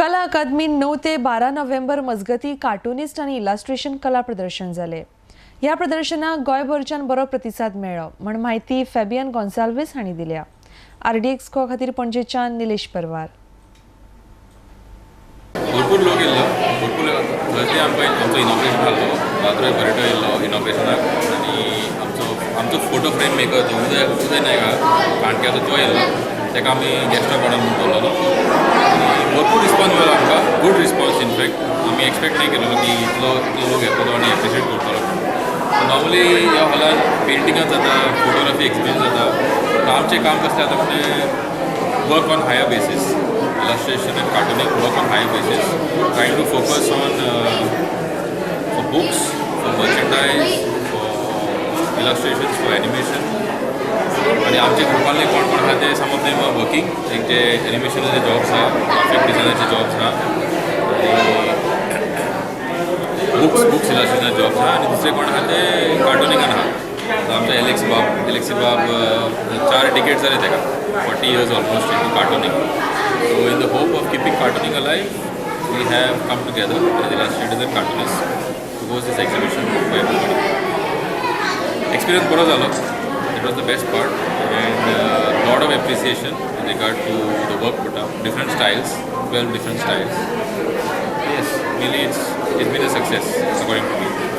कला अकादमीन 9 ते 12 नोव्हेंबर मजगती कार्टुनिस्ट आनी इलास्ट्रेशन कला प्रदर्शन जाले. ह्या प्रदर्शनाक गोंयभरच्यान बरो प्रतिसाद मेळ्ळो म्हण म्हायती फेबियन गोन्साल्वीस हांणी दिल्या. आरडीएक्स गोवा खातीर पणजेच्यान निलेश परवार. भरपूर लोक येयल्लो, भरपूर. थर्सडे आमकां आमचो इनॉग्रेशन जाल्लो. दादरोय बरेटो येयल्लो इनॉग्रेशनाक आनी आमचो फोटो फ्रेम मेकर जो उदय उदय नायक आहा काणक्याचो, तो येयल्लो. ताका आमी गेस्ट ऑफ ऑनर म्हणून दवरलेलो आनी भरपूर रिस्पॉन्स मेळ्ळो आमकां, गूड रिस्पॉन्स. इनफॅक्ट आमी एक्सपेक्ट नाही केलेलो की इतलो इतलो लोक येतलो आनी एप्रिशिएट करतलो. नॉर्मली ह्या हॉलान पेंटिंगां जाता, फोटोग्राफी एक्सपिरियन्स जाता. आमचें काम कसलें जाता म्हणजे work on higher basis, illustration and cartooning work on higher basis, trying to focus on for books, for merchandise, for illustrations, for animation. आणि आमच्या ग्रुपांतले कोण कोण आहा ते, some of them are working. एक जे एनिमेशनाचे जॉब्स आहा, ग्राफीक डिझायनाचे जॉब्स आहा आनी बुक्स इलस्ट्रेशनाचे जॉब्स आहा आनी दुसरे कोण आहा ते कार्टुनिंगान आहा. So आमचे एलेक्स बाब, एलेक्सी बाब, 4 डिकेड जाले ताका, 40 years almost into cartooning. So in the hope of keeping cartooning alive, we have come together as illustrators and cartoonists to host this exhibition for everybody. Experience बरो जालो. It was the best part and lot of appreciation in regard to the work put up. Different styles, 12 different styles. Yes, really it's been a success according to me.